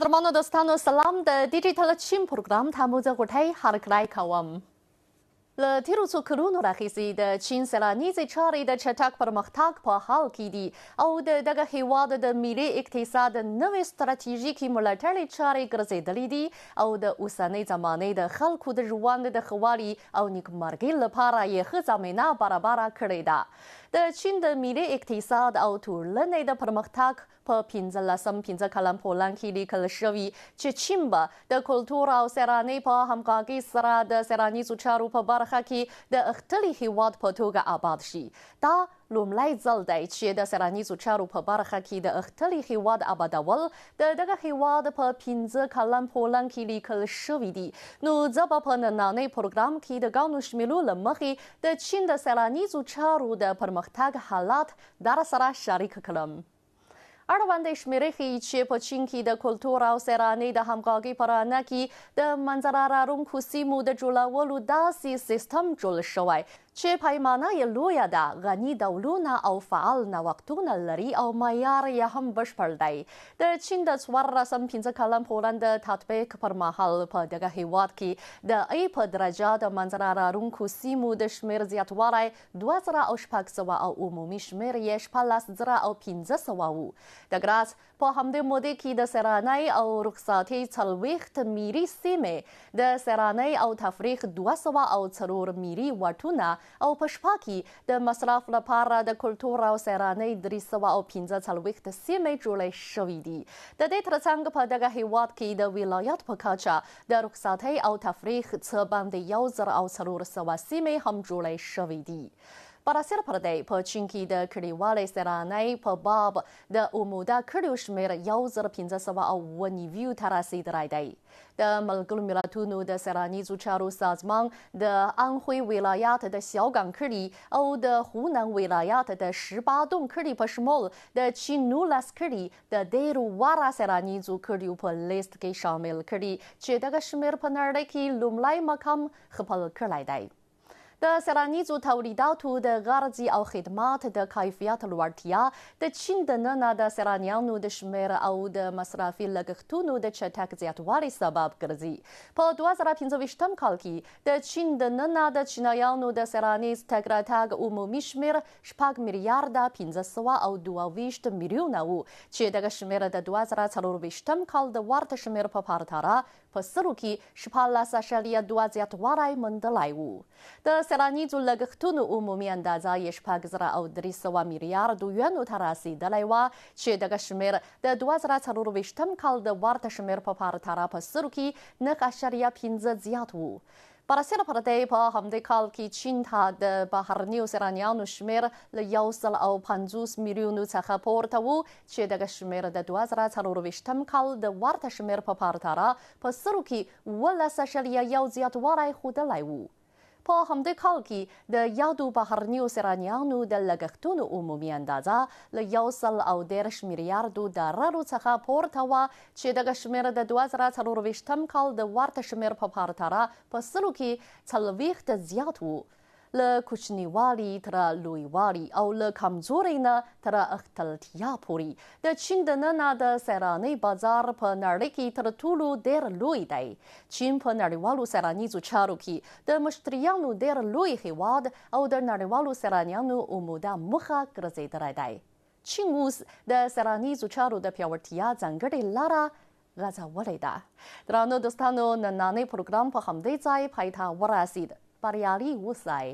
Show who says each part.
Speaker 1: قدرمنو دوستانو سلام، د ډیجیټل چین پروګرام ته مو زه غوټۍ هرکلی کوم. له تېرو څو کلونو راهیسې د چین سیلانیزې چارې د چټک پرمختګ په حال کې دي او د دغه هیواد د ملي اقتصاد نوې ستراتیژیکې ملاتړې چارې ګرځېدلې دي او د اوسنۍ زمانې د خلکو د ژوند د ښه والي او نیکمرغۍ لپاره یې ښه زمینه برابره کړې ده. د چین د ملي اقتصاد او ټولنې د پرمختګ په 15 پنځه کلن پلان کې لیکل شوي چې چین به د کلتور او سیلانۍ په همغږۍ سره د سیلانیزو چارو په برخه کې د غښتلي هیواد په توګه آباد شي. دا لومړی ځل دی چې د سیلانیزو چارو په برخه کې د غښتلي هیواد آبادول د دغه هیواد په 5 کلن پلان کې لیکل شوي دي. نو زه به په نننۍ پروګرام کې د ګڼو شمیرو له مخې د چین د سیلانیزو چارو د پرمختګ حالات در سره شریک کړم. اړوندې شمیرې ښیي چې په چین کې د کلتور او سیلانۍ د همغږۍ په رڼا کې د منظره لرونکو سیمو د جوړولو داسې سیستم جوړ شوی چې پیمانه یې لویه ده، غني ډولونه او فعال نوښتونه لري او معیار یې هم بشپړ دی. د چین د 14 پنځه کلن پلان د تطبیق پر مهال په دغه هیواد کې د ای په درجه د منظره لرونکو سیمو د شمېر زیاتوالی 2600 او عمومي شمېر یې 16500 و. د ګراس په همدې مودې کې د سیلانۍ او رخصتۍ 40 میلي سیمې، د سیلانۍ او تفریح 204 میلي واټونه او په شپه کې د مصرف لپاره د کلتور او سیلانۍ 345 سیمې جوړې شوې دي. د دې ترڅنګ په دغه هیواد کې د ولایت په کچه د رخصتۍ او تفریح څه باندې 1400 سیمې هم جوړې شوې دي. برسېره پر دې په چین کې د کلیوالې سیلانۍ په باب د عمده کلیو شمېر 1597 ته رسېدلی دی. د ملګرو ملتونو د سیلانیزو چارو سازمان د انهوی ولایت د شیاوګانګ کلي او د هونان ولایت د شبادونګ کلي په شمول د چین 19 کلي د ډېرو غوره سیلانیزو کلیو په لیست کې شامل کړي چې دغه شمېر په نړۍ کې لومړی مقام خپل کړی دی. د سیلانیزو تولیداتو د غرض او خدمات د کیفیت لوړتیا د چین دننه د سیلانیانو د شمېر او د مصرفي لګښتونو د چټک زیاتوالي سبب ګرځي. په 2025 کال کې د چین دننه د چینایانو د سیلانیز تګ راتګ عمومي شمېر 6 میلیارده 522 میلیونه و چې دغه شمېر د 2024 کال د ورته شمېر په پرتله په سلو کې 16.2 زیاتوالی موندلی و. د سیلانیزو لګښتونو عمومي اندازه یې 6300 میلیاردو یوانو ته رسېدلی وه چې دغه شمېر د 2024 کال د ورته شمېر په پرتله په سلو کې 9.5 زیات و. برسېره پر دې په همدې کال کې چین ته د بهرنیو سیلانیانو شمېر له 150 میلیونو څخه پورته و چې دغه شمېر د 2024 کال د ورته شمېر په پرتله په سلو کې 17.1 زیاتوالی ښودلی و. په همدې کال کې د یادو بهرنیو سیلانیانو د لګښتونو عمومي اندازه له 130 میلیاردو ډالرو څخه پورته وه چې دغه شمېر د 2024 کال د ورته شمېر په پرتله په سلو کې 40 زیات و. له کوچنیوالي تر لویوالي او له کمزورۍ نه تر غښتلتیا پورې د چین دننه د سیلانۍ بازار په نړۍ کې تر ټولو ډېر لوی دی. چین په نړیوالو سیلانیزو چارو کې د مشتریانو ډېر لوی هیواد او د نړیوالو سیلانیانو عمده موخه ګرځېدلی دی. چین اوس د سیلانیزو چارو د پیاوړتیا ځانګړې لاره غځولې ده. درانو دوستانو، نننی پروګرام په همدې ځای پای ته ورسېد. بریالي اوسئ.